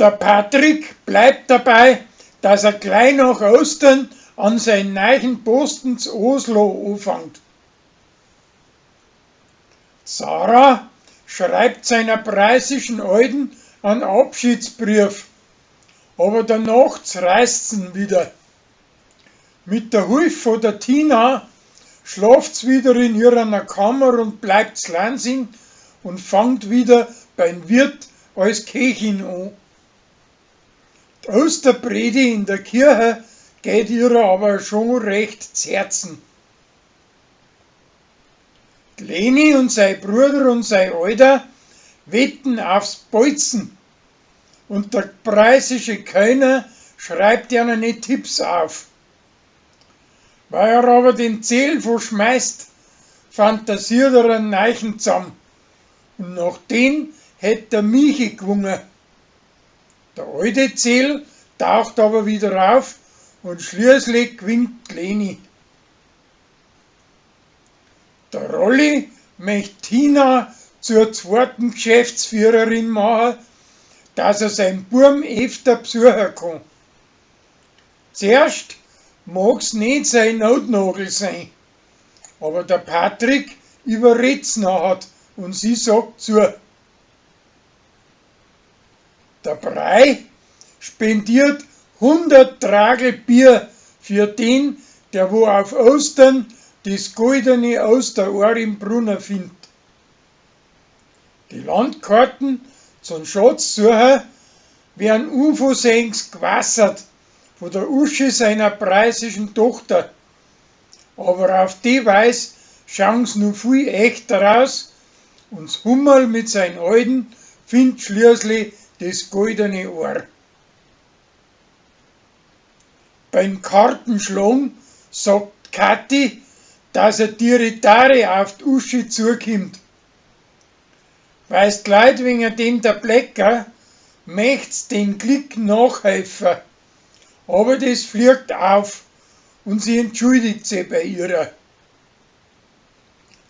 Der Patrick bleibt dabei, dass er gleich nach Ostern an sein neuen Posten zu Oslo anfängt. Sarah schreibt seiner preußischen Alten einen Abschiedsbrief, aber danach zerreißt's ihn wieder. Mit der Hilfe von der Tina schlaft's wieder in ihrer Kammer und bleibt Lansing und fangt wieder beim Wirt als Köchin an. Die Osterpredi in der Kirche geht ihr aber schon recht zu Herzen. Die Leni und sein Bruder und sein Alter wetten aufs Bolzen und der preußische Kölner schreibt ihnen nicht Tipps auf. Weil er aber den Zähl verschmeißt, fantasiert er einen Neichen zusammen. Und nach den hätt der Michi gewungen. Der alte Zähl taucht aber wieder auf und schließlich gewinnt Leni. Der Rolli möchte Tina zur zweiten Geschäftsführerin machen, dass er sein Burm öfter besuchen kann. Zuerst mag's nicht sein Notnagel sein, aber der Patrick überredt's nachher und sie sagt zu. Der Brei spendiert 100 Tragel Bier für den, der wo auf Ostern das goldene Osterohr im Brunnen findet. Die Landkarten zum Schatzsucher werden unversehens gewassert von der Uschi seiner preußischen Tochter. Aber auf die Weise schauen's nu viel echter aus und das Hummerl mit seinen Alten findet schließlich das goldene Ohr. Beim Kartenschlagen sagt Kathi, dass er Tiritare auf die Uschi zukommt. Weil's die Leute wegen dem der Blecker möcht's den Glück nachhelfen. Aber das fliegt auf und sie entschuldigt sich bei ihrer.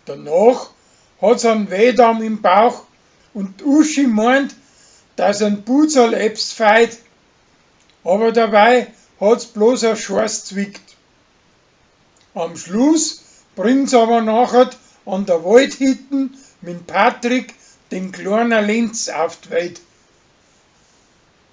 Danach hat's einen Wehdarm im Bauch und die Uschi meint, dass ein Puzerl ebs feit, aber dabei hat's bloß ein Scheiß zwickt. Am Schluss bringt's aber nachher an der Waldhütten mit Patrick den kleinen Lenz auf die Welt.